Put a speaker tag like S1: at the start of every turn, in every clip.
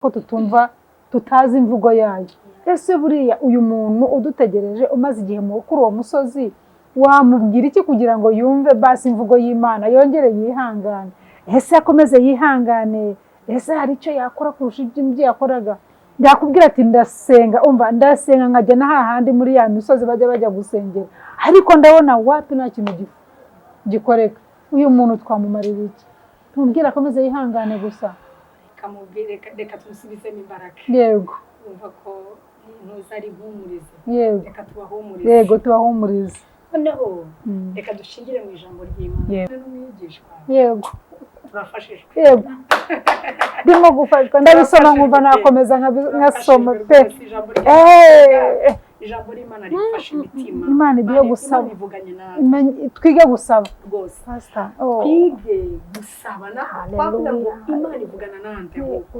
S1: Ko tutumva, tutazi imvugo yayo. Ese buriya uyu muntu udutegereje, umaze igihe kuri uwo musozi, wamubwira iki kugira ngo yumve basi imvugo y'Imana, yongere yihangane? Ese akomeze yihangane? Ese hari icyo yakora kurusha ibyo yakoraga? Yakubwira ati: "Ndasenga, umva, ndasenga nkajya na hahandi muri ya misozi bajya gusengera, ariko ndabona wapi, nta kintu gikoreka." Uyu muntu twamumarira iki? Tumubwire akomeze yihangane gusa?
S2: Reka tumusubizemo imbaraga.
S1: Yego.
S2: Wumva ko ntuza ari impumurize.
S1: Yego.
S2: Reka tubahumurize.
S1: Yego, tubahumurize.
S2: Noneho reka dushingire mu ijambo ry'Imana n'umwigishwa. Turafashijwe.
S1: Yego, ndimo gufashwa, ndabisoma nkumva nakomeza nkasoma pe.
S2: Rwose ijambo ry'Imana rifasha imitima.
S1: Imana iduhe gusaba.
S2: Imana ivuganye natwe.
S1: Twige gusaba.
S2: Rwose.
S1: Pastor, oh.
S2: Twige gusaba. Naho twavuga ngo
S1: Hallelujah.
S2: Imana ivugana nande? Ahubwo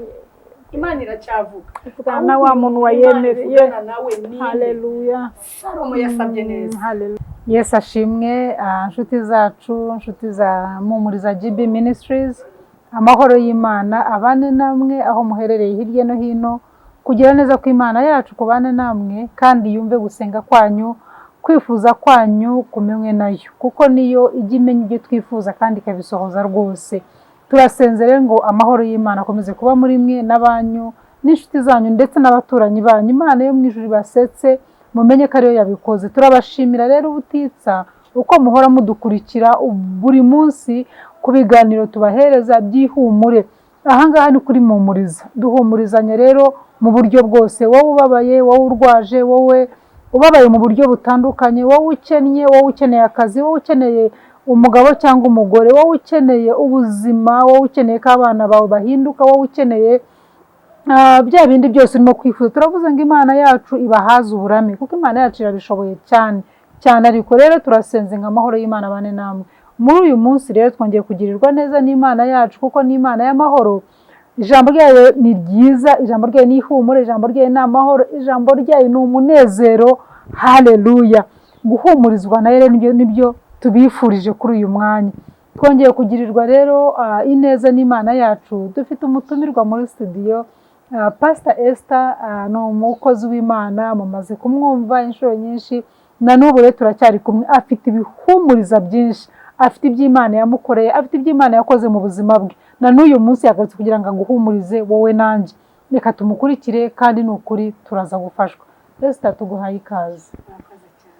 S2: Imana iracyavuga.
S1: Ivugana na wa muntu
S2: Imana
S1: wayemereye.
S2: ivugana nawe ninde?
S1: Haleluya.
S2: Salomo yasabye neza.
S1: Haleluya. Yesu ashimwe. Nshuti zacu, nshuti za Mpumuriza GB Ministries, amahoro y'Imana abane namwe aho muherereye hirya no hino. Kugira neza kw'Imana yacu kubane namwe, kandi yumve gusenga kwanyu, kwifuza kwanyu kumenywe nayo, kuko niyo ijya imenya ibyo twifuza kandi ikabisohoza rwose. Turasenze rero ngo amahoro y'Imana akomeze kuba muri mwe n'abanyu n'inshuti zanyu ndetse n'abaturanyi banyu. Imana yo mu ijuru ibasetse, mumenye ko ariyo yabikoze. Turabashimira rero ubutitsa uko muhora mudukurikira buri munsi ku biganiro tubahereza by'ihumure. Ahangaha ni kuri Mpumuriza, duhumurizanya rero mu buryo bwose. Wowe ubabaye, wowe urwaje, wowe ubabaye mu buryo butandukanye, wowe ukennye, wowe ukeneye akazi, wowe ukeneye umugabo cyangwa umugore, wowe ukeneye ubuzima, wowe ukeneye ko abana bawe bahinduka, wowe ukeneye bya bindi byose urimo kwifuza, turavuze ngo Imana yacu ibahaze uburame, kuko Imana yacu irabishoboye cyane cyane. Ariko rero turasenze ngo amahoro y'Imana abane namwe. Muri uyu munsi rero twongeye kugirirwa neza n'Imana yacu, kuko ni Imana y'amahoro. Ijambo ryayo ni ryiza, ijambo ryayo ni ihumure, ijambo ryayo ni amahoro, ijambo ryayo ni umunezero. Haleluya! Guhumurizwa nayo rero nibyo tubifurije kuri uyu mwanya. Twongeye kugirirwa rero ineza n'Imana yacu. Dufite umutumirwa muri studio, Pastor Esther, ni umukozi w'Imana, mumaze kumwumva inshuro nyinshi, na n'ubu rero turacyari kumwe. Afite ibihumuriza byinshi, afite iby'Imana yamukoreye, afite iby'Imana yakoze mu buzima bwe, na n'uyu munsi yagarutse kugira ngo aguhumurize wowe nanjye. Reka tumukurikire, kandi ni ukuri turaza gufashwa. Esther, tuguhaye ikaze.
S2: Murakoze cyane.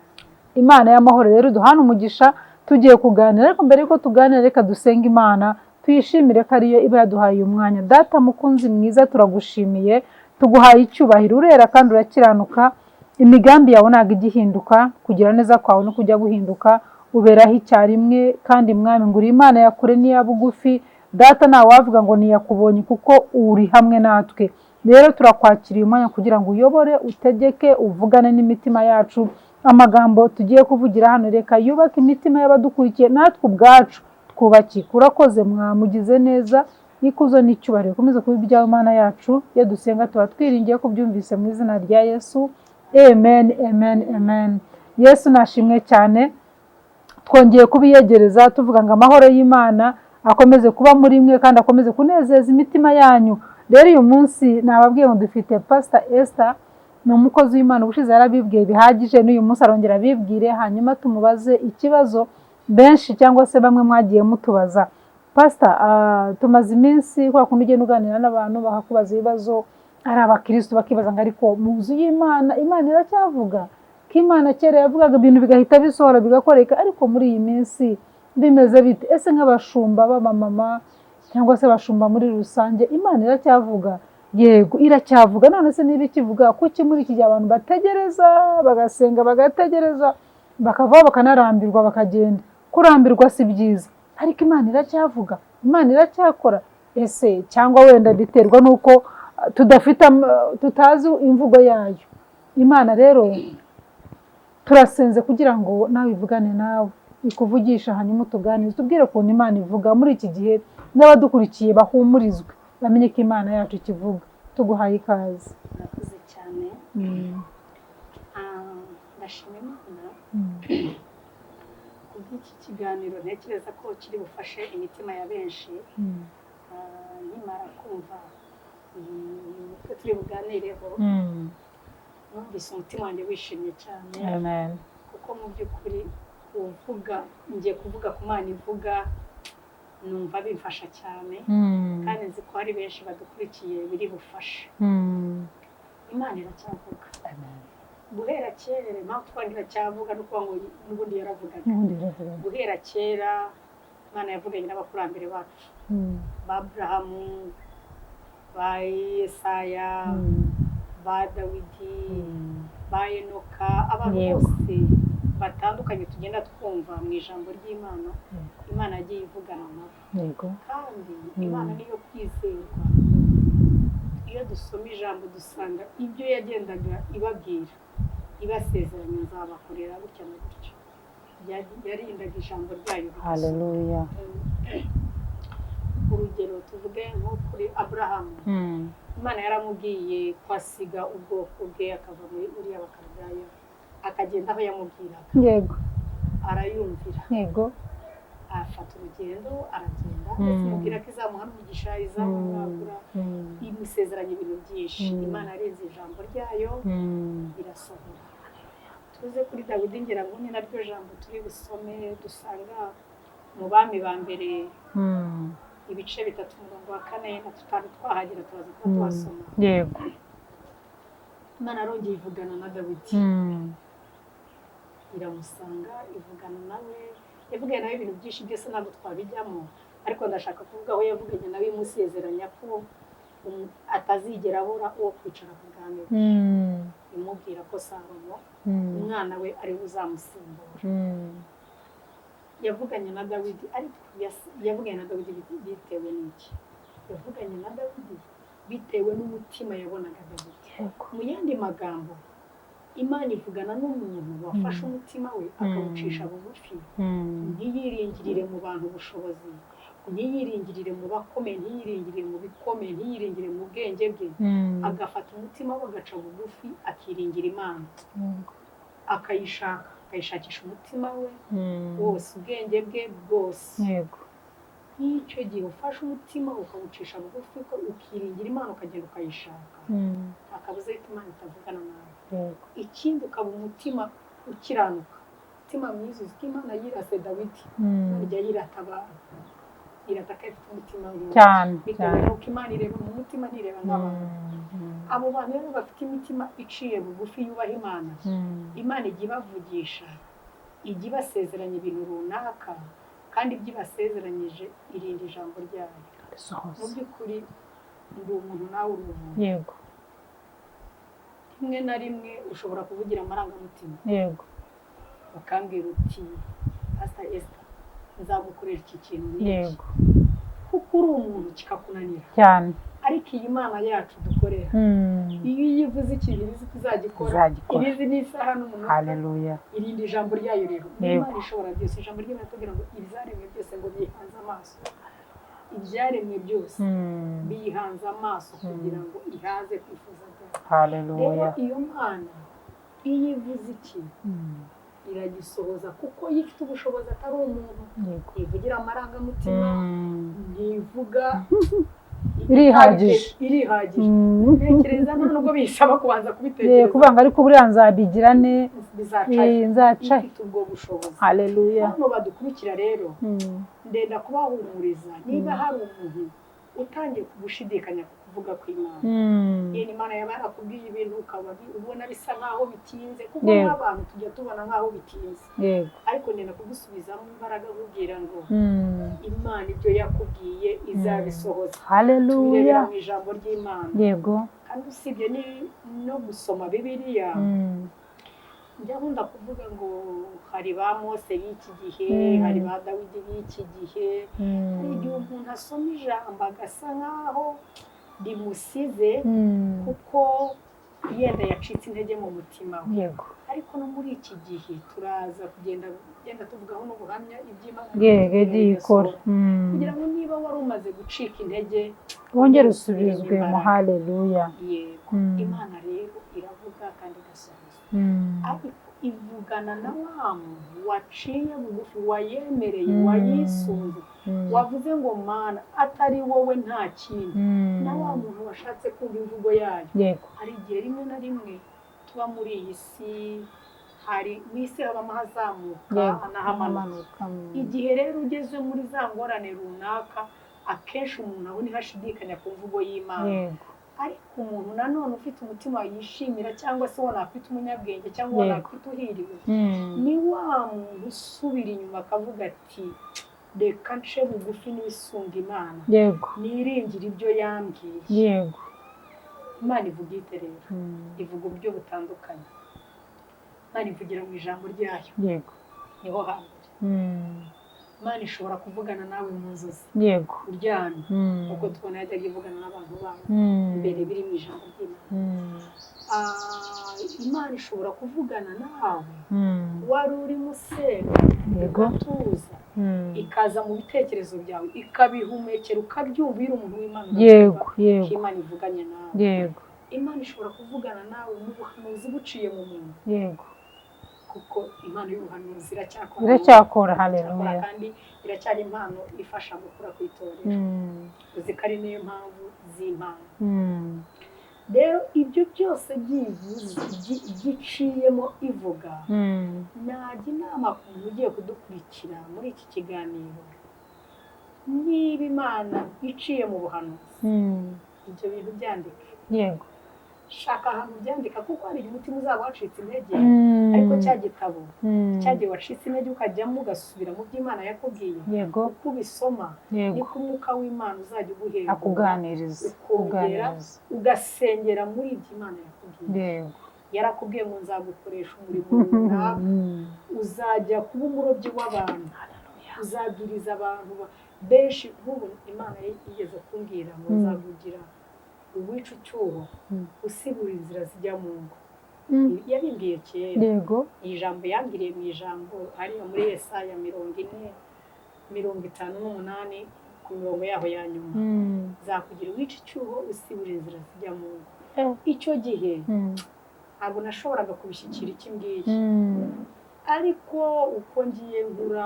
S1: Imana y'amahoro rero duhane umugisha. Tugiye kuganira, ariko mbere yuko tuganira reka dusenge Imana, tuyishimire ko ariyo iba yaduhaye uyu mwanya. Data mukunzi mwiza, turagushimiye, tuguhaye icyubahiro. Urera kandi urakiranuka, imigambi yawe ntabwo ijya ihinduka, kugira neza kwawe no kujya guhinduka, uberaho icyarimwe. Kandi Mwami, ngo uri Imana ya kure n'iya bugufi. Data, ntawavuga ngo ntiyakubonye, kuko uri hamwe natwe. Rero turakwakiriye umwanya kugira ngo uyobore, utegeke, uvugane n'imitima yacu. Amagambo tugiye kuvugira hano reka yubake imitima y'abadukurikiye, natwe ubwacu twubakike. Urakoze, mwamugize neza. Ikuzo n'icyubahiro bikomeze kuba ibyawe, Mana yacu. Iyo dusenga tuba twiringiye ko byumvise, mu izina rya Yesu, amen, amen, amen. Yesu nashimwe cyane. Twongeye kubiyegereza, tuvuga ngo amahoro y'Imana akomeze kuba muri mwe kandi akomeze kunezeza imitima yanyu. Rero uyu munsi nababwiye ngo dufite Pastor Esther, ni umukozi w'Imana. Ubushize yarabibwiye bihagije, n'uyu munsi arongera abibwire, hanyuma tumubaze ikibazo benshi cyangwa se bamwe mwagiye mutubaza. Pastor, tumaze iminsi, kwa kundi ugenda uganira n'abantu bakakubaza ibibazo, ari abakirisitu, bakibaza ngo: "Ariko mu nzu y'Imana, Imana iracyavuga? Ko Imana kera yavugaga ibintu bigahita bisohora, bigakoreka, ariko muri iyi minsi bimeze bite? Ese nk'abashumba b'abamama cyangwa se abashumba muri rusange, Imana iracyavuga?" Yego, iracyavuga. None se niba ikivuga, kuki muri iki gihe abantu bategereza, bagasenga, bagategereza, bakavaho, bakanarambirwa, bakagenda? Kurambirwa si byiza, ariko Imana iracyavuga, Imana iracyakora. Ese cyangwa wenda biterwa n'uko tudafite tutazi imvugo yayo? Imana rero turasenze kugira ngo nawe ivugane nawe, ikuvugisha, hanyuma utuganirize, tubwire ukuntu Imana ivuga muri iki gihe, n'abadukurikiye bahumurizwe, bamenye ko Imana yacu ikivuga. Tuguhaye ikaze.
S2: Murakoze cyane. Ndashima Imana kubw'iki kiganiro, ntekereza ko kiri bufashe imitima ya benshi. Nkimara kumva Uyu mutwe turi buganireho, numvise umutima wanjye wishimye cyane,
S1: Amen.
S2: kuko mu by'ukuri kuvuga, ngiye kuvuga ku Mana ivuga, numva bimfasha cyane, kandi nzi ko hari benshi badukurikiye biri bufashe. Imana iracyavuga.
S1: Amen.
S2: Guhera kera, impamvu twagira iracyavuga ni ukuvuga ngo n'ubundi yaravugaga.
S1: N'ubundi biravuga.
S2: Guhera kera Imana yavuganye n'abakurambere bacu, ba Aburahamu, ba Yesaya, ba Dawidi, ba Enoka, abantu bose batandukanye tugenda twumva mu ijambo ry'Imana. Imana yagiye ivugana nabo, kandi Imana niyo kwizerwa. Iyo dusoma ijambo dusanga ibyo yagendaga ibabwira, ibasezeranya, nzabakorera gutya na gutya, yarindaga ijambo ryayo rigasohora.
S1: Haleluya.
S2: Urugero tuvuge nko kuri Aburahamu. Imana yaramubwiye ko asiga ubwoko bwe, akava muri uriya Bakaludaya, akagenda aho yamubwiraga. Arayumvira, afata urugendo, aragenda, ndetse imubwira ko izamuha n'umugisha, izamwagura, imusezeranya ibintu byinshi. Imana yarenze ijambo ryayo, irasohora. Tuze kuri Dawidi, ngira ngo ni naryo jambo turi busome, dusanga mu Bami ba Mbere, ibice 3, umurongo wa 4 na tutanu. Twahagera turaza kuba tuhasoma. Imana arongeye ivugana na Dawidi, iramusanga, ivugana nawe. Yavuganye nawe ibintu byinshi, byose ntabwo twabijyamo, ariko ndashaka kuvuga aho yavuganye nawe imusezeranya ko atazigera abura uwo kwicara ku bwami bwe, imubwira ko Salomo umwana we ari we uzamusimbura. Yavuganye na Dawidi, ariko yavuganye na Dawidi bitewe n'iki? Yavuganye na Dawidi bitewe n'umutima yabonaga Dawidi. Mu yandi magambo, Imana ivugana n'umuntu wafashe umutima we akawucisha bugufi, ntiyiringirire mu bantu ubushobozi, ntiyiringirire mu bakomeye, ntiyiringirire mu bikomeye, ntiyiringire mu bwenge bwe, agafata umutima we agaca bugufi, akiringira Imana, akayishaka, akayishakisha umutima we wose, ubwenge bwe bwose. Nk'icyo gihe ufashe umutima ukawucisha bugufi, ukiringira Imana, ukagenda ukayishaka, nta kabuza yuko Imana itavugana nawe. Ikindi, ukaba umutima ukiranuka, umutima mwiza. Uzi ko Imana yirase Dawidi? Imana ijya yirata abantu, irata ko ifite umutima mwiza, bitewe n'uko Imana ireba mu mutima, ntireba nk'abantu. Abo bantu rero bafite imitima iciye bugufi, yubaha Imana, Imana ijya ibavugisha, ijya ibasezeranya ibintu runaka, kandi ibyo ibasezeranyije irinda ijambo ryayo. Mu
S1: Risohoza.
S2: by'ukuri ndi umuntu, nawe uri umuntu. Rimwe na rimwe ushobora kuvugira amarangamutima, bakambwira uti: "Pastor Esther, nzagukorera iki kintu n'iki." Kuko uri umuntu kikakunanira. Ariko iyi Mana yacu dukorera, iyo uyivuze ikintu, ibizi ko izagikora.
S1: Izagikora.
S2: Ibizi n'isaha n'umunota.
S1: Haleluya.
S2: Irinda ijambo ryayo rero. Ni Imana ishobora byose. Ijambo ry'Imana itubwira ngo ibyaremwe byose ngo biyihanze amaso, ibyaremwe byose biyihanze amaso kugira ngo ihaze kwifuza byayo. Rero
S1: Haleluya.
S2: iyo Mana iyo ivuze ikintu, iragisohoza, kuko yo ifite ubushobozi, atari umuntu. Ntivugira amarangamutima, ntivuga.
S1: Irihagije.
S2: Irihagije. Ntekereza nta nubwo bisaba kubanza kubitekereza.
S1: Kuvuga ngo ariko buriya nzabigira ne?
S2: Bizacayo.
S1: Nzaca.
S2: Ifite ubwo bushobozi.
S1: Haleluya.
S2: Hano badukurikira rero, ndenda kubahumuriza, niba hari umuntu utangiye gushidikanya ku kuvuga kw'Imana, yenda Imana yaba yarakubwiye ibintu ukaba ubona bisa nk'aho bitinze, kuko nk'abantu tujya tubona nk'aho bitinze, ariko ndenda kugusubizamo imbaraga nkubwira ngo Imana ibyo yakubwiye izabisohoza.
S1: Haleluya.
S2: Tubirebera mu ijambo ry'Imana. Kandi usibye no gusoma Bibiliya, njya nkunda kuvuga ngo hari ba Mose b'iki gihe, hari ba Dawidi b'iki gihe. Hari igihe umuntu asoma ijambo agasa nk'aho rimusize, kuko yenda yacitse intege mu mutima we. Ariko no muri iki gihe turaza kugenda genda tuvugaho n'ubuhamya iby'Imana
S1: Yagiye ikora.
S2: bigasohora. Kugira ngo niba wari umaze gucika intege,
S1: wongere usubizwe mu
S2: imbaraga.
S1: Haleluya.
S2: Yego. Imana rero iravuga kandi igasohoza. Ariko Ivugana na wa muntu waciye bugufi, wayemereye, wayisunze, wavuze ngo Mana atari wowe nta kintu, na wa muntu washatse kumva imvugo yayo. Hari igihe rimwe na rimwe tuba muri iyi si, hari mu isi habamo ahazamuka n'ahamanuka. Igihe rero ugeze muri za ngorane runaka, akenshi umuntu aho niho ashidikanya ku mvugo y'Imana. Ariko umuntu nanone ufite umutima yishimira, cyangwa se uwo nakwita umunyabwenge, cyangwa uwo nakwita uhiriwe, ni wa muntu usubira inyuma akavuga ati reka nce bugufi nisunga Imana, niringire ibyo yambwiye. Imana ivuga ite rero? Ivuga uburyo butandukanye. Imana ivugira mu ijambo ryayo, niho hambere. Imana ishobora kuvugana nawe mu nzozi, uryamye, uko tubona yajyaga ivugana n'abantu bayo mbere biri mu ijambo ry'Imana. Imana ishobora kuvugana nawe wari urimo usenga, ugatuza, ikaza mu bitekerezo byawe, ikabihumekera, ukabyumva. Iyo uri umuntu w'Imana, ko Imana ivuganye nawe. Imana ishobora kuvugana nawe mu buhanuzi buciye mu muntu. Kuko impano y'ubuhanuzi iracyakora,
S1: iracyakora, haleluya,
S2: kandi iracyari impano ifasha gukura ku itorero. Uzi ko ari niyo mpamvu z'impano. Rero ibyo byose byiciyemo ivuga, najya inama ku muntu ugiye kudukurikira muri iki kiganiro, niba Imana iciye mu buhanuzi, ibyo bintu byandike. Shaka ahantu byandika, kuko hari igihe umutima uzaba wacitse intege, ariko cya gitabo cyagiye wacitse intege ukajyamo ugasubira mu byo Imana yakubwiye, uko ubisoma niko umwuka w'Imana uzajya uguhembura,
S1: akuganiriza,
S2: ukongera ugasengera muri ibyo Imana yakubwiye. Yarakubwiye ngo nzagukoresha umurimo runaka, uzajya kuba umurobyi w'abantu, uzabwiriza abantu benshi. Nk'ubu Imana yigeze kumbwira ngo nzakugira uwica icyuho, usibura inzira zijya mu ngo. Yabimbwiye kera. Iyi jambo yambwiriye mu ijambo hariya muri Yesaya 40:58 ku mirongo yaho ya nyuma, nzakugira uwica icyuho, usibura inzira zijya mu ngo. Icyo gihe ntabwo nashoboraga kubishyikira icyo mbwiye, ariko uko ngiye nkura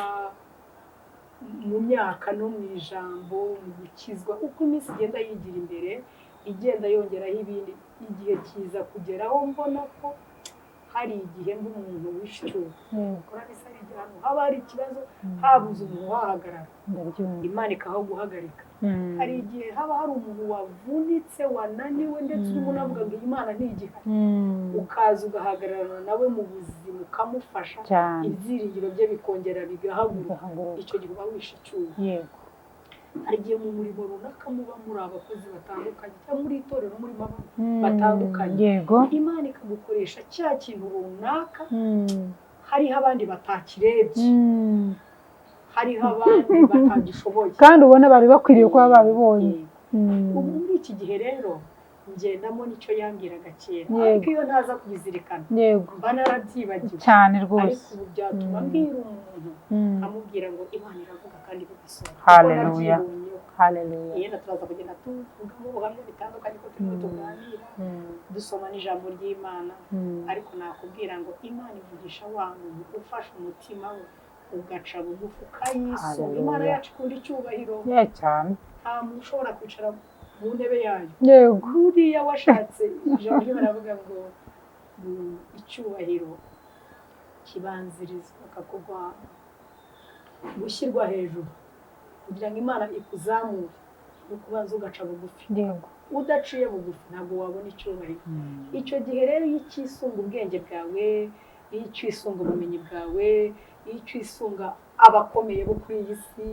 S2: mu myaka no mu ijambo, mu gukizwa, uko iminsi igenda yigira imbere, igenda yongeraho ibindi, igihe kiza kugeraho mbona ko hari igihe mba umuntu wishe icyuho. Urabona hari igihe ahantu haba hari ikibazo, habuze umuntu wahagarara, Imana ikahaguhagarika. Hari igihe haba hari umuntu wavunitse, wananiwe, ndetse urimo unavuga ngo iyi Imana ntigihari, ukaza ugahagararana nawe mu buzima, ukamufasha, ibyiringiro bye bikongera bigahaguruka. Icyo gihe uba wishe icyuho. Hari igihe mu murimo runaka muba muri abakozi batandukanye, cyangwa muri itorero murimo abantu batandukanye, Imana ikagukoresha cya kintu runaka, hariho abandi batakirebye, hariho abandi batagishoboye,
S1: kandi ubona bari bakwiriye kuba babibonye.
S2: Ubu muri iki gihe rero ngendamo nicyo yambwiraga kera, ariko iyo ntaza kubizirikana mba narabyibagiwe
S1: cyane rwose.
S2: Ariko ubu byatuma mbwira umuntu, amubwira ngo Imana iravuga kandi bigasohoka.
S1: Haleluya, haleluya.
S2: Yenda turaza kugenda tuvugamo ubuhamya bitandukanye ko turimo tuganira, dusoma n'ijambo ry'Imana, ariko nakubwira ngo Imana ivugisha wa muntu ufashe umutima we ugaca bugufi ukayisunga. Imana yacu ikunda icyubahiro
S1: cyane,
S2: nta muntu ushobora kwicara mu ntebe yayo.
S1: Yego,
S2: buriya washatse ijambo ryo baravuga ngo icyubahiro kibanzirizwa kakugwa gushyirwa hejuru kugira ngo Imana ikuzamure, ni ukubanza ugaca bugufi. Udaciye bugufi ntabwo wabona icyubahiro. Icyo gihe rero iyo ukisunga ubwenge bwawe, iyo ukisunga ubumenyi bwawe, iyo ukisunga abakomeye bo kuri iyi si,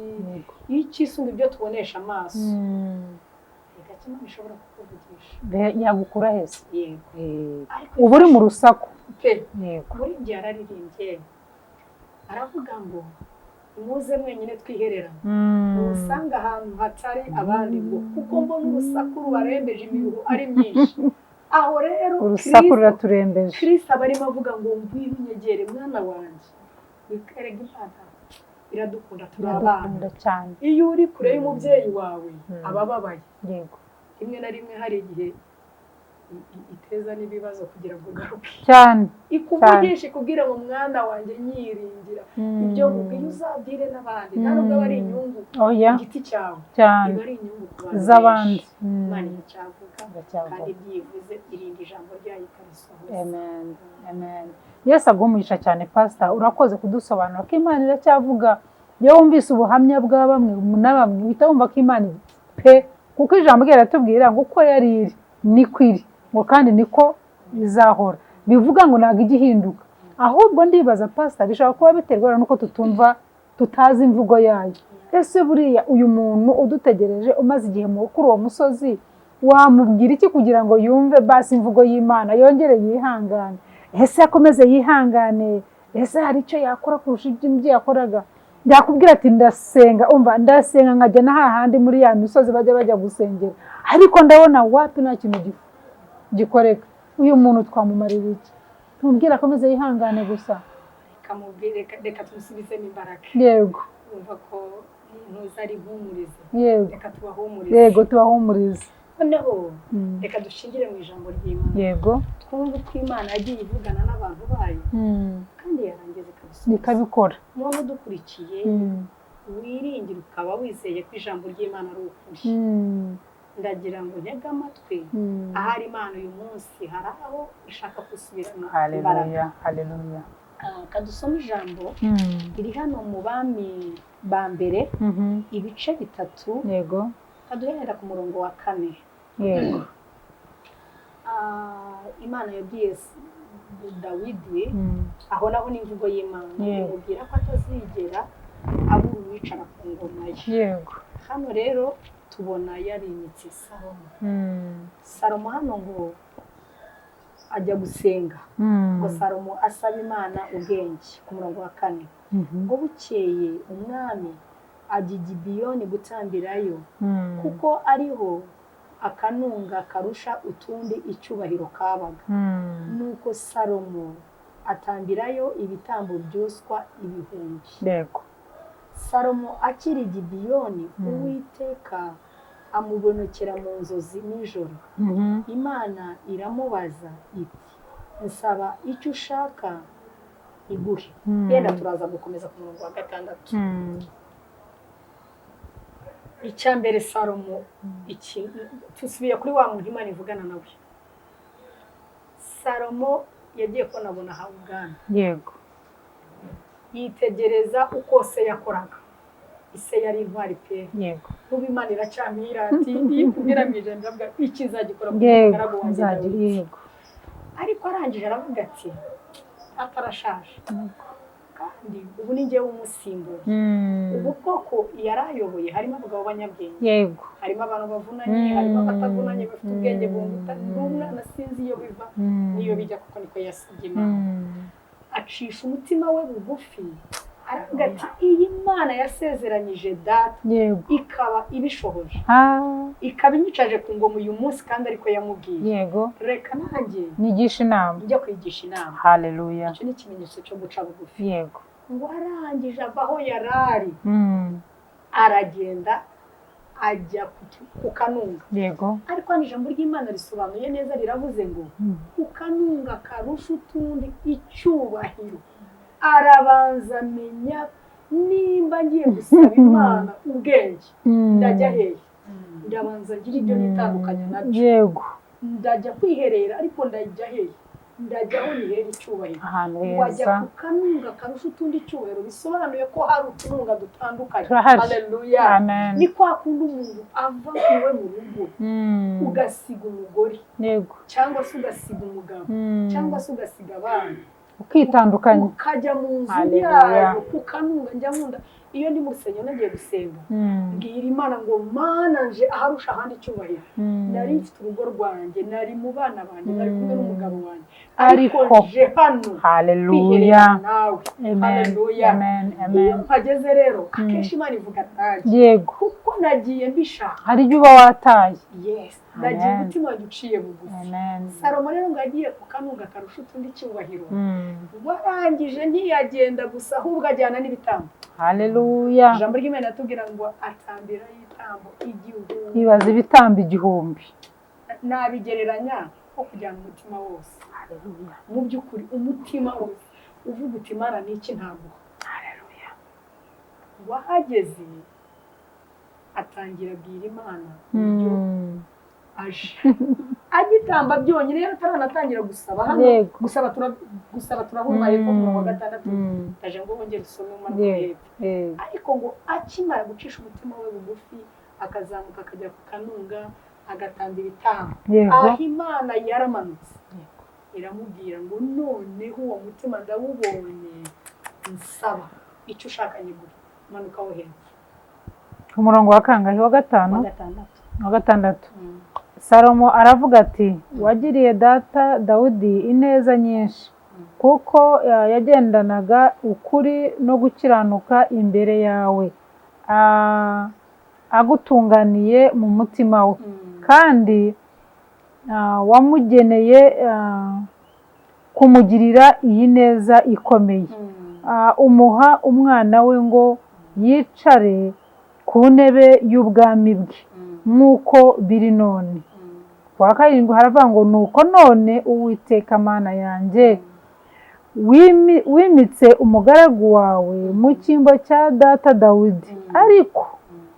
S2: iyo ukisunga ibyo tubonesha amaso, reka Imana ishobora kukuvugisha,
S1: yagukura heza.
S2: Yego,
S1: uba uri mu rusaku
S2: pe. Muri njye yararirimbye aravuga ngo muze mwenyine twihererane, usanga ahantu hatari abandi, ngo kuko mbona urusaku rubarembeje, imiruho ari myinshi. Aho rero
S1: urusaku ruraturembeje.
S2: Kristo aba arimo avuga ngo ngwino unyegere mwana wanjye. Erega Imana iradukunda, turi abana
S1: cyane.
S2: Iyo uri kure y'umubyeyi wawe aba ababaye. Rimwe na rimwe hari igihe Iteza n'ibibazo kugira ngo ugaruke,
S1: cyane.
S2: Ikuvugisha, ikubwira ngo: "Mwana wanjye, nyiringira, ibyo nkubwiye uzabwire n'abandi." Nta nubwo aba ari inyungu
S1: Oya.
S2: ku giti cyawe,
S1: Cyane.
S2: iba ari inyungu ku bantu
S1: z'abandi.
S2: benshi. Imana iracyavuga,
S1: Iracyavuga.
S2: kandi ibyivuze irinda ijambo ryayo ikarisohoza.
S1: Amen, amen. Yesu aguhe umugisha cyane, Pastor. Urakoze kudusobanura ko Imana iracyavuga. Iyo wumvise ubuhamya bwa bamwe na bamwe, uhita wumva ko Imana pe, kuko ijambo ryayo riratubwira ngo uko yari iri niko iri, ngo kandi niko izahora. Bivuga ngo ntabwo ijya ihinduka. Ahubwo ndibaza, Pastor, bishobora kuba biterwa n'uko tutumva, tutazi imvugo yayo. Ese buriya uyu muntu udutegereje, umaze igihe kuri uwo musozi, wamubwira iki kugira ngo yumve basi imvugo y'Imana, yongere yihangane? Ese akomeze yihangane? Ese hari icyo yakora kurusha ibyo yakoraga? Yakubwira ati: "Ndasenga, umva, ndasenga nkajya na hahandi muri ya misozi bajya gusengera, ariko ndabona wapi, nta kintu gikoreka." Uyu muntu twamumarira iki? Tumubwire akomeze yihangane gusa?
S2: Reka tumusubizemo imbaraga. Wumva ko ntuza ari impumurize. Reka tubahumurize.
S1: Yego, tubahumurize.
S2: Noneho reka dushingire mu ijambo ry'Imana, twumve uko Imana yagiye ivugana n'abantu bayo, kandi yarangiza ikabisubiza.
S1: Ikabikora.
S2: Umuntu udukurikiye, wiringira ukaba wizeye ko ijambo ry'Imana ari ukuri, ndagira ngo ntege amatwi. Ahari Imana uyu munsi hari aho ishaka gusubirana imbaraga.
S1: Haleluya, haleluya.
S2: Kadusome ijambo riri hano mu Bami ba Mbere, ibice 3, kaduherera ku murongo wa 4. Imana yabwiye Dawidi, aho naho ni imvugo y'Imana, imubwira ko atazigera abura uwicara ku ngoma ye. Hano rero tubona yarimitse Salomo. Salomo hano ngo ajya gusenga, ngo Salomo asaba Imana ubwenge. Ku murongo wa 4, ngo bukeye umwami ajya i Gibeyoni gutambirayo, kuko ariho akanunga karusha utundi icyubahiro kabaga. Nuko Salomo atambirayo ibitambo byoswa 1000. Salomo akiri i Gibeyoni, Uwiteka amubonekera mu nzozi nijoro. Imana iramubaza iti: "Nsaba icyo ushaka iguhe." Yenda turaza gukomeza ku murongo wa 6. Icya mbere, Salomo, iki tusubiye kuri wa muntu Imana ivugana nawe. Salomo yagiye kubonabona ahawe ubwami, yitegereza uko se yakoraga. Ise yari intwari pe. N'ubu Imana iracyamira ati iyo ikubwira mu ijambo, iravuga iki nzagikora ku mugaragu wanjye
S1: Nzagira.
S2: Dawidi. Ariko arangije aravuga ati: "Atarashaje, kandi ubu ni njyewe umusimbuye." Ubu bwoko yari ayoboye harimo abagabo b'abanyabwenge, harimo abantu bavunanye, harimo abatavunanye, bafite ubwenge bunguta n'umwana, sinzi iyo biva n'iyo bijya, kuko niko yasabye Imana. Acisha umutima we bugufi, aravuga ati: "Iyi Mana yasezeranyije data, ikaba ibishohoje, ikaba inyicaje ku ngoma uyu munsi, kandi ariko yamubwiye, reka nanjye
S1: nyigisha inama."
S2: Njya kwigisha inama.
S1: Haleluya.
S2: Icyo ni ikimenyetso cyo guca bugufi. Ngo arangije ava aho yari ari, aragenda ajya ku kanunga. Ariko hano ijambo ry'Imana risobanuye neza, riravuze ngo ku kanunga karusha utundi icyubahiro. Arabanza amenya: nimba ngiye gusaba Imana ubwenge, ndajya hehe? Ndabanza ngira ibyo nitandukanya nabyo. Ndajya kwiherera, ariko ndajya hehe? Ndajya aho nihera icyubahiro.
S1: Ahantu
S2: Wajya
S1: heza.
S2: ku kanunga karusha utundi icyubahiro, bisobanuye ko hari utununga dutandukanye.
S1: Turahari.
S2: Haleluya.
S1: Amen.
S2: Ni kwa kundi umuntu ava iwe mu rugo, ugasiga umugore, cyangwa se ugasiga umugabo, cyangwa se ugasiga abana,
S1: Ukitandukanya.
S2: ukajya mu nzu
S1: Haleluya.
S2: yayo ku kanunga. Njya nkunda iyo ndi mu rusengero nagiye gusenga, mbwira Imana ngo: "Mana, nje aharusha ahandi icyubahiro. Nari mfite urugo rwanjye, nari mu bana banjye, nari kumwe n'umugabo wanjye, ariko
S1: Ariko.
S2: nje hano
S1: Haleluya.
S2: kwiherera nawe."
S1: Amen.
S2: Haleluya.
S1: Amen.
S2: Iyo
S1: Amen.
S2: mpageze rero, akenshi Imana ivuga nanjye, kuko nagiye mbishaka.
S1: Hari ibyo uba wataye.
S2: Yes, nagiye
S1: Amen.
S2: umutima wanjye uciye bugufi.
S1: Amen.
S2: Salomo rero ngo agiye ku kanunga karusha utundi icyubahiro, warangije ntiyagenda gusa, ahubwo ajyana n'ibitambo.
S1: Haleluya.
S2: Ijambo ry'Imana riratubwira ngo atambira y'itambo 1000.
S1: Ibaza, ibitambo 1000.
S2: Nabigereranya nko kujyana umutima wose.
S1: Haleluya.
S2: Mu by'ukuri umutima wose uvuga uti: "Imana, ni iki ntaguha?"
S1: Haleluya.
S2: Wahageze atangira abwira Imana uburyo aje agitamba byonyine, yari ataranatangira gusaba hano. Gusaba turabumva hepfo ku murongo wa 6. Ndaje ngo wongere usome umanuka hepfo. Ariko ngo akimara gucisha umutima we bugufi, akazamuka akajya ku kanunga, agatanga ibitambo, aho Imana yaramanutse iramubwira ngo: "Noneho uwo mutima ndawubonye, nsaba icyo ushaka nyiguhe." Manuka wo hepfo.
S1: Umurongo wa kangahe? Wa 5?
S2: Wa 6.
S1: Wa 6. Salomo aravuga ati: "Wagiriye data Dawidi ineza nyinshi, kuko yagendanaga ukuri no gukiranuka imbere yawe, agutunganiye mu mutima we, kandi wamugeneye kumugirira iyi neza ikomeye, umuha umwana we ngo yicare ku ntebe y'ubwami bwe nk'uko biri none." Ku wa 7 haravuga ngo: "Nuko none, Uwiteka Mana yanjye, wimitse umugaragu wawe mu cyimbo cya data Dawidi, ariko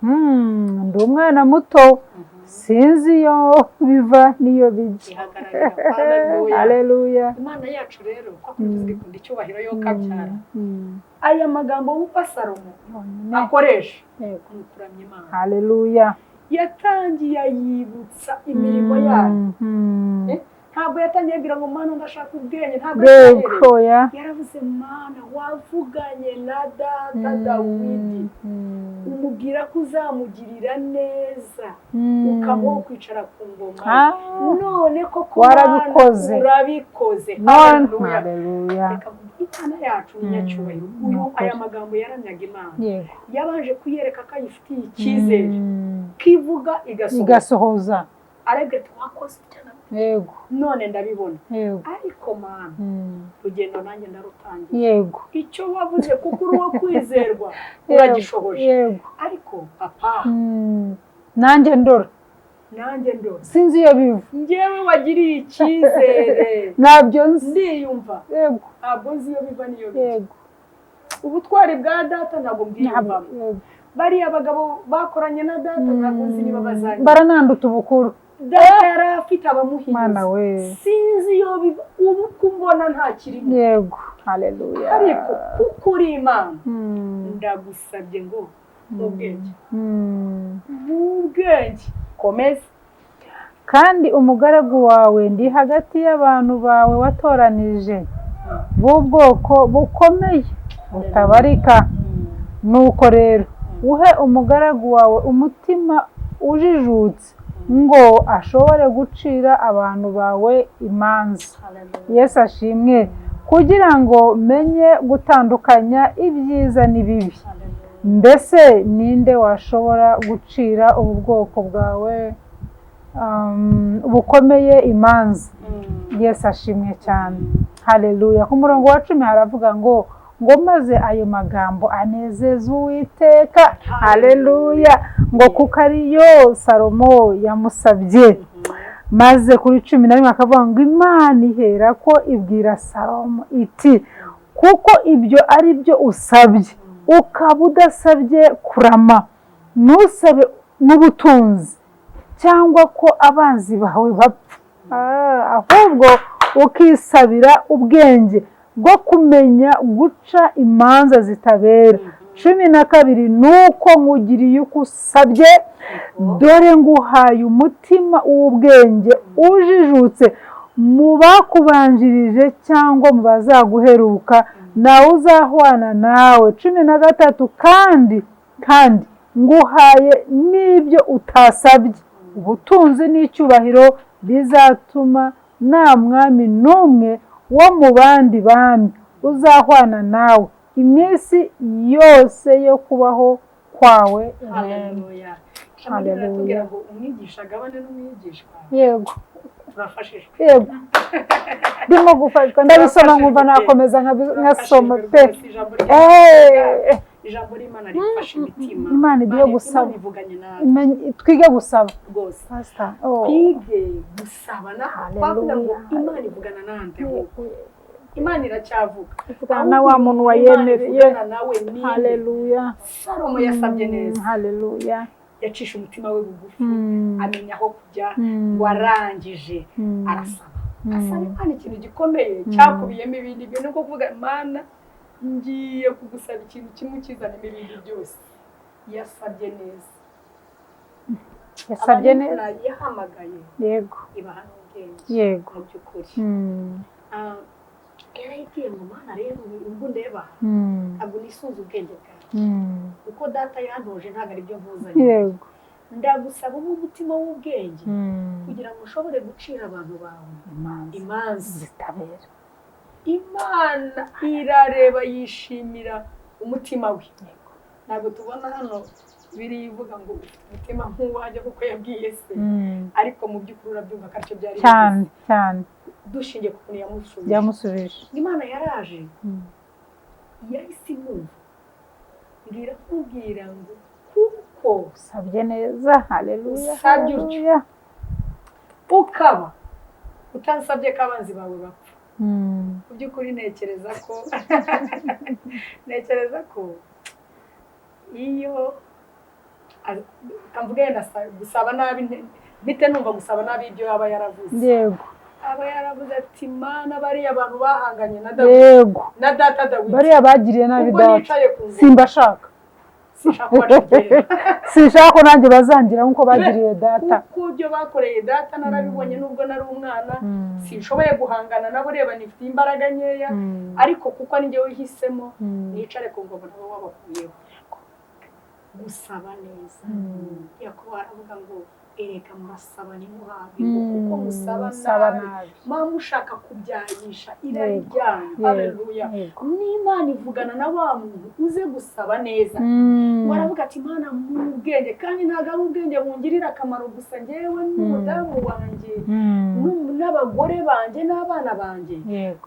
S1: ndi umwana muto, sinzi iyo biva n'iyo bijya."
S2: Ihagararira. Haleluya.
S1: Haleluya.
S2: Imana yacu rero, ko tuzi ikunda icyubahiro yo kabyara, aya magambo wumva Salomo
S1: Yonyine.
S2: akoresha ni ukuramya Imana.
S1: Haleluya.
S2: Yatangiye ayibutsa imirimo yayo. Ntabwo yatangiye abwira ngo: "Mana, ndashaka ubwenge." Ntabwo yahereye.
S1: Ya.
S2: Yaravuze: "Mana, wavuganye na data Dawidi, umubwira ko uzamugirira neza, ukamuha kwicara ku ngoma ye. None koko
S1: Warabikoze.
S2: Mana, urabikoze."
S1: None.
S2: Haleluya.
S1: Haleluya.
S2: Reka mvuge, Imana yacu ni nyacyubahiro. Uyu,
S1: Ni ukuri.
S2: aya magambo yaramyaga Imana. Yabanje kuyereka ko ayifitiye icyizere, ko ivuga igasohoza.
S1: Igasohoza.
S2: Arabwira ati: "Wakoze ibyo none ndabibona, ariko Mana, rugendo nanjye ndarutangiye. Icyo wavuze, kuko uri uwo kwizerwa, uragishoboje. Ariko papa,
S1: Nanjye ndora."
S2: "Nanjye ndora."
S1: "Sinzi iyo biva."
S2: "Njyewe wagiriye icyizere,
S1: "Ntabyo nzi."
S2: ndiyumva, ntabwo nzi iyo biva n'iyo bijya. Ubutwari bwa data ntabwo mbwiyumvamo. Bariya bagabo bakoranye na data, ntabwo nzi niba bazanye."
S1: "Barananduta ubukuru."
S2: "Data yari afite abamuhinyuza.
S1: Mwana we."
S2: "Sinzi iyo biva, ubu ko mbona nta kirimo.
S1: Yego, haleluya.
S2: Ariko kuko uri Imana, ndagusabye ngo mu bwenge, mu bwenge komeza."
S1: "Kandi umugaragu wawe ndi hagati y'abantu bawe watoranije b'ubwoko bukomeye butabarika. Nuko rero uhe umugaragu wawe umutima ujijutse ngo ashobore gucira abantu bawe imanza." Yesu ashimwe. "Kugira ngo menye gutandukanya ibyiza n'ibibi. Mbese ninde washobora gucira ubu bwoko bwawe bukomeye imanza?" Yesu ashimwe cyane. Haleluya. Ku murongo wa 10 haravuga ngo: "Maze ayo magambo anezeza Uwiteka." Haleluya. Ngo kuko ariyo Salomo yamusabye. Maze kuri 11 akavuga ngo: "Imana ihera ko ibwira Salomo iti: 'Kuko ibyo ari byo usabye, ukaba udasabye kurama, ntusabe n'ubutunzi cyangwa ko abanzi bawe bapfa, ahubwo ukisabira ubwenge bwo kumenya guca imanza zitabera.'" 12: "Nuko nkugiriye uko usabye, dore nguhaye umutima w'ubwenge ujijutse, mu bakubanjirije cyangwa mu bazaguheruka nawe uzahwana nawe." 13: Kandi nguhaye n'ibyo utasabye, ubutunzi n'icyubahiro bizatuma nta mwami n'umwe wo mu bandi bami uzahwana nawe iminsi yose yo kubaho kwawe." Amen.
S2: Haleluya. Ijambo
S1: Haleluya.
S2: riratubwira ngo umwigisha agabane n'umwigishwa. Turafashijwe.
S1: Yego, ndimo gufashwa, ndabisoma nkumva nakomeza nkasoma pe.
S2: Rwose ijambo ry'Imana. Ijambo ry'Imana rifasha imitima.
S1: Imana iduhe gusaba.
S2: Imana ivuganye natwe.
S1: Twige gusaba.
S2: Rwose.
S1: Pastor.
S2: Twige gusaba. Twavuga ngo Imana ivugana nande? Imana iracyavuga.
S1: Ivugana na wa muntu wayemereye. Haleluya.
S2: Salomo yasabye neza.
S1: Haleluya.
S2: Yacisha umutima we bugufi, amenya aho kujya, warangije arasaba. Asaba Imana ikintu gikomeye cyakubiyemo ibindi bintu, nko kuvuga Imana ngiye kugusaba ikintu kimwe ukizanemo ibindi byose. Yasabye neza.
S1: Yasabye neza.
S2: Yahamagaye.
S1: Yego.
S2: Ibaha n'ubwenge.
S1: Yego.
S2: Mu by'ukuri. Yarayibwiye ngo Mana rero ubwo ndeba ntabwo nisunze ubwenge bwanjye. Uko data yantoje ntabwo ari byo nkuzanye.
S1: Yego.
S2: Ndagusaba ube umutima w'ubwenge kugira ngo ushobore gucira abantu bawe imanza
S1: zitabera.
S2: Imana irareba yishimira umutima we. Ntabwo tubona hano biri ivuga ngo umutima nk'uwajya kuko yabwiye se, ariko mu by'ukuri urabyumva ko aricyo byari
S1: cyane cyane
S2: dushingiye ku kuntu
S1: yamusubije.
S2: Imana yaraje yahise imwumva, mbwira kubwira ngo kuko
S1: usabye neza. Haleluya.
S2: Usabye utyo ukaba utansabye ko abanzi bawe bapfa. Mu by'ukuri ntekereza ko iyo kamvuga yenda gusaba nabi, mpite numva gusaba nabi ibyo yaba yaravuze.
S1: Yego.
S2: Aba yaravuze ati Mana bariya abantu bahanganye na Dawidi.
S1: Yego.
S2: Na data Dawidi.
S1: Bariya bagiriye nabi data. Simbashaka. Sinshaka ko nanjye bazangira nkuko bagiriye data.
S2: Kuko ibyo bakoreye data narabibonye nubwo nari umwana, sinshoboye guhangana nabo, reba nifite imbaraga nkeya, ariko kuko ni njye wihisemo nicare ku ngoma nabo wabakuyeho. Gusaba neza. Yakobo aravuga ngo ereka murasaba ntimuhabwe, kuko musaba nabi, muba mushaka kubyayisha irari ryanyu. Haleluya. N'Imana ivugana na wa muntu uze gusaba neza. Waravuga ati Imana mu bwenge, kandi ntabwo ari ubwenge bungirira akamaro gusa njyewe n'umudamu wanjye n'abagore banjye n'abana banjye,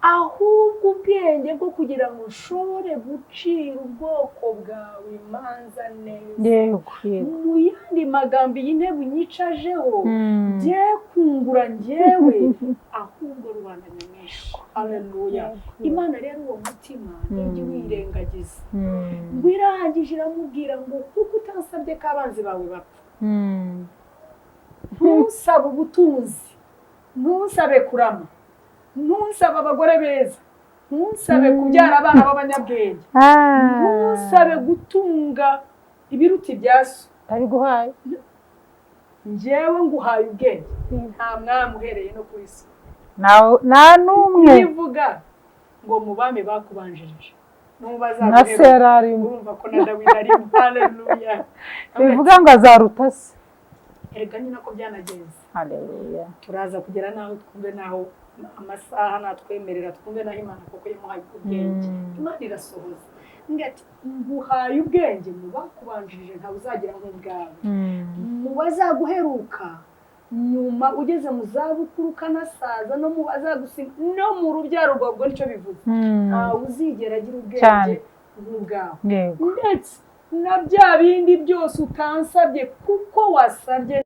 S2: ahubwo ubwenge bwo kugira ngo ushobore gucira ubwoko bwawe imanza neza. Mu yandi magambo iyi ntebe unyicajeho bye kungura njyewe ahubwo rubanda nyamwinshi. Haleluya. Imana rero uwo mutima ntijya wirengagiza. Ngo irangije iramubwira ngo kuko utansabye ko abanzi bawe bapfa, ntusabe ubutunzi, ntusabe kurama, ntusabe abagore beza, ntusabe kubyara abana b'abanyabwenge, ntusabe gutunga ibiruta ibya so.
S1: Ndabiguhaye.
S2: Njyewe nguhaye ubwenge, nta mwami uhereye no kuri so,
S1: nta n'umwe.
S2: Bivuga ngo mu bami bakubanjirije
S1: na Sera arimo,
S2: urumva ko na Dawidi arimo. Haleluya.
S1: Bivuga ngo azaruta se.
S2: Erega ni nako byanagenze.
S1: Haleluya.
S2: Turaza kugera naho twumve naho amasaha natwemerera, twumve naho Imana koko yamuhaye ubwenge. Imana irasohoza. Ngati nguhaye ubwenge mu bakubanjirije ntawe uzagira nk'ubwawe, mu bazaguheruka nyuma ugeze mu zabukuru ukanasaza, no mu bazagusimba no mu rubyaro rwawe, ubwo nicyo bivuze, ntawe uzigera agira ubwenge nk'ubwawe. Ndetse na bya bindi byose utansabye kuko wasabye.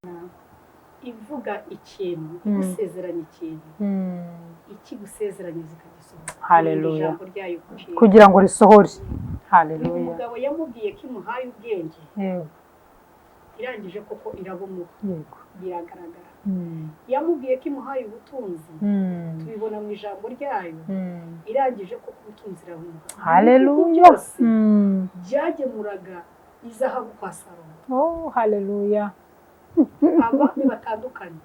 S2: Ivuga ikintu, igusezeranya ikintu, ikigusezeranya zikagisohora.
S1: Haleluya. Kugira ngo risohore. Haleluya.
S2: Uyu mugabo yamubwiye ko imuhaye ubwenge.
S1: Yego.
S2: Irangije koko irabumuha.
S1: Yego.
S2: Biragaragara. Yamubwiye ko imuhaye ubutunzi. Tubibona mu ijambo ryayo. Irangije koko ubutunzi irabumuha.
S1: Haleluya.
S2: Byagemuraga izahabu kwa Salomo.
S1: Oh, haleluya.
S2: Abami batandukanye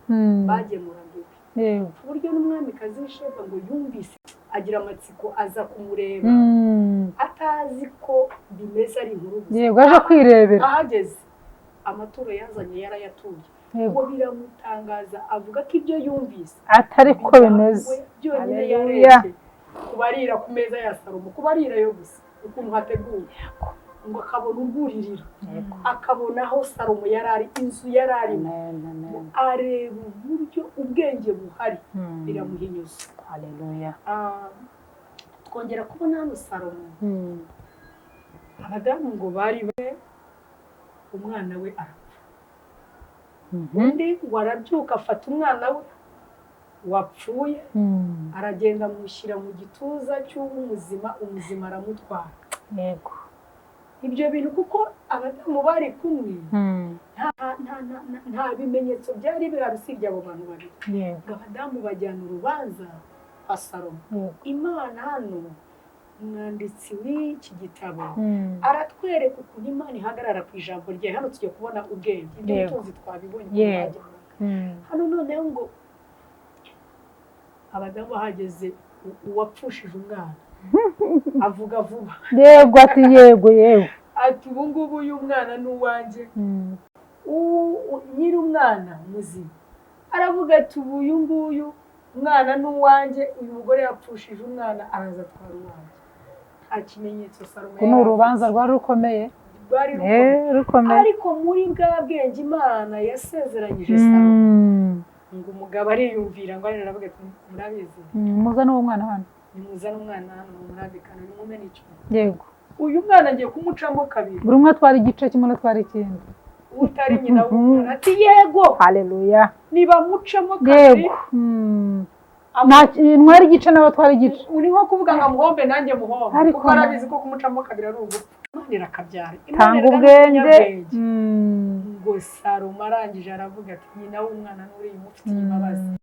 S2: bagemuraga iwe.
S1: Yego.
S2: Ku buryo n'umwamikazi w'Isheba ngo yumvise agira amatsiko aza kumureba, atazi ko bimeze ari inkuru gusa.
S1: Yego, aje kwirebera.
S2: Ahageze amaturo yazanye yarayatuye. Ngo biramutangaza, avuga ko ibyo yumvise
S1: atari ko bimeze.
S2: Byonyine yarebye kubarira ku meza ya Salomo, kubarira yo gusa ukuntu hateguye, ngo akabona urwuririro, akabona aho Salomo yarari, inzu yararimo, areba uburyo ubwenge buhari, biramuhinyuza.
S1: Haleluya.
S2: Twongera kubona hano Salomo Abadamu ngo bari be, umwana we arapfa. Undi ngo arabyuka, afata umwana we wapfuye, aragenda amushyira mu gituza cy'umuzima, umuzima aramutwara. Ibyo bintu, kuko abadamu bari kumwe, nta bimenyetso byari bihari usibye abo bantu babiri. Ngo abadamu bajyana urubanza kwa Salomo. Imana hano, umwanditsi w'iki gitabo aratwereka ukuntu Imana ihagarara ku ijambo rye. Hano tugiye kubona ubwenge, iby'ubutunzi twabibonye ukuntu bajyanaga. Hano noneho ngo abadamu bahageze, uwapfushije umwana avuga vuba.
S1: Yego, ati yego, yego.
S2: Ati: "Ubu ngubu uyu mwana ni uwanjye." Nyiri umwana muzima aravuga ati: "Ubu uyu nguyu umwana ni uwanjye, uyu mugore yapfushije umwana, araza atwara uwanjye." Nta kimenyetso Salomo
S1: Urwo ni
S2: yari
S1: urubanza
S2: afite.
S1: Rwari rukomeye.
S2: Rwari rukomeye.
S1: Rukomeye.
S2: Ariko muri bwa bwenge Imana yasezeranyije Salomo, ngo umugabo ariyumvira, ngo aravuga ati: "Murabizi,
S1: Muzane uwo mwana hano."
S2: Nimuzane umwana hano mumurambikane, nimume n'icyuma. Uyu mwana ngiye kumucamo kabiri.
S1: Buri umwe atwara igice kimwe, undi atwara ikindi.
S2: Utari nyina w'umwana ati: "Yego."
S1: Haleluya.
S2: Nibamucemo kabiri.
S1: Yego. Ntwara igice, nawe atwara igice.
S2: Uri nko kuvuga ngo amuhombe nanjye muhombe,
S1: Ariko
S2: kuko arabizi ko kumucamo kabiri ari ugupfa. Imana irakabyara. Imana
S1: Tanga
S2: erega ni
S1: ubwenge.
S2: umunyabwenge. Ngo Salomo arangije aravuga ati: "Nyina w'umwana n'uriya umufitiye imbabazi."